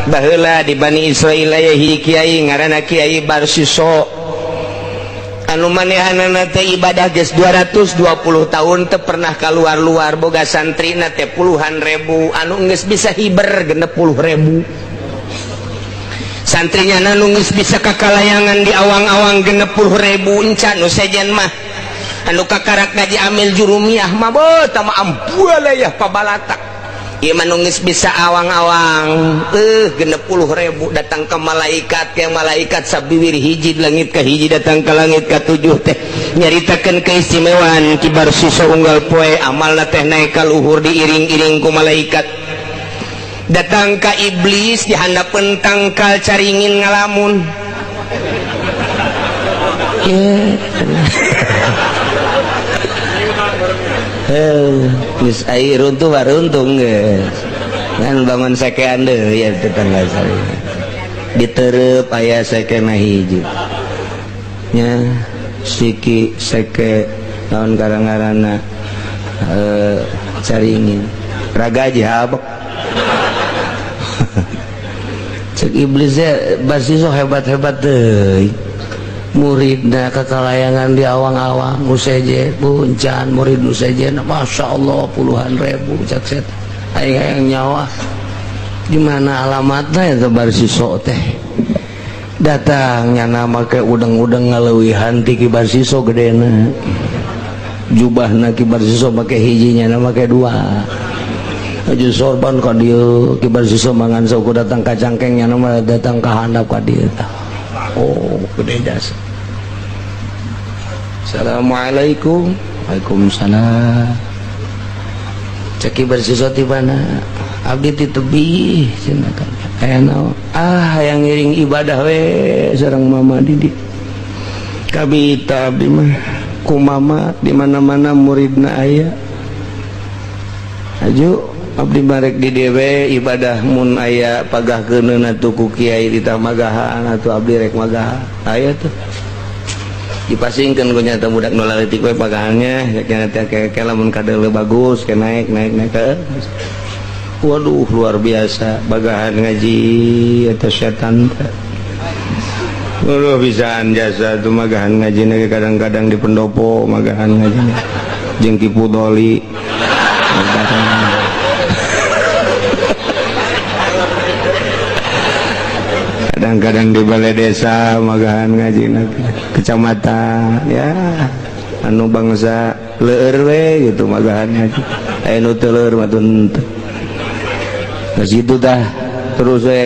Baheula di Bani Israil aya hiji kiai ngaranna Kiai Barsiso anu manehanana teh ibadah geus 220 tahun teu pernah kaluar-luar, boga santrina teh puluhan ribu, anu geus bisa hiber 60.000 santrinya, anu geus bisa kakalayangan di awang-awang 60.000. Encan nu sejen mah anu kakarak ngaji amil jurumiyah mah beuh tama ambualayah pabalatak. Ieu mah nu geus bisa awang-awang 60.000. Datang ke malaikat, ke malaikat sabiwir hiji langit ka hiji, datang ke langit ka tujuh teh nyaritakeun keistimewaan Ki Barsiso. Unggal poe amalna teh naik ka luhur, diiring-iring ku malaikat. Datang ka iblis, di handapeun tangkal caringin ngalamun. Eh, geus ai runtuh waruntung geus. Ngan bangun sekean deui ya tetangga saya. Diterep aya sekena hiji. Nya siki seke naon karang-ngaranna caringin. Raga habek. Cek iblisnya, Barsiso hebat-hebat deui. Muridna kekalayangan di awang-awang, useje puncan murid useje, Masya Allah, puluhan ribu. Cek set aing hayang nyawa di mana alamatnya itu Barsiso teh. Datangnya nama ke udang-udang ngaleuwihan ti Ki Barsiso gedena jubahna. Ki Barsiso make hijinya, nama make dua. Aju sorban ka dieu, Ki Barsiso mangan saukur datang ka cangkengnya, nama datang ka handap ka dieu. Oh, gede jasa. Assalamualaikum. Waalaikumsalam. Cek Ki Barsiso, ti mana? Abdi ti tebih cenah kan. Aya naon? Ah, hayang ngiring ibadah we sareng mama di dieu. Kabita abdi mah ku mama di mana-mana muridna aya. Aju abdi barek di dewe ibadah, mun aya pagah keuneun atuh ku kiai ditamagahan atuh abdi rek magahan. Aya tuh dipasingkeun ku nyata budak nu leutik we pagahannya ya teh kayak lamun kadeuleu bagus ke naik naik naik ke. Waduh, luar biasa bagahan ngaji eta setan teh. Waduh, bisaan jasa tuh magahan ngaji kadang-kadang di pendopo magahan ngaji jeung Ki Pudoli. Kadang-kadang di balai desa magahan ngaji, kecamatan ya, anu bangsa leur we gitu magahan ngaji. Aya nu teu leur mah teu. Geus kitu tah terus we.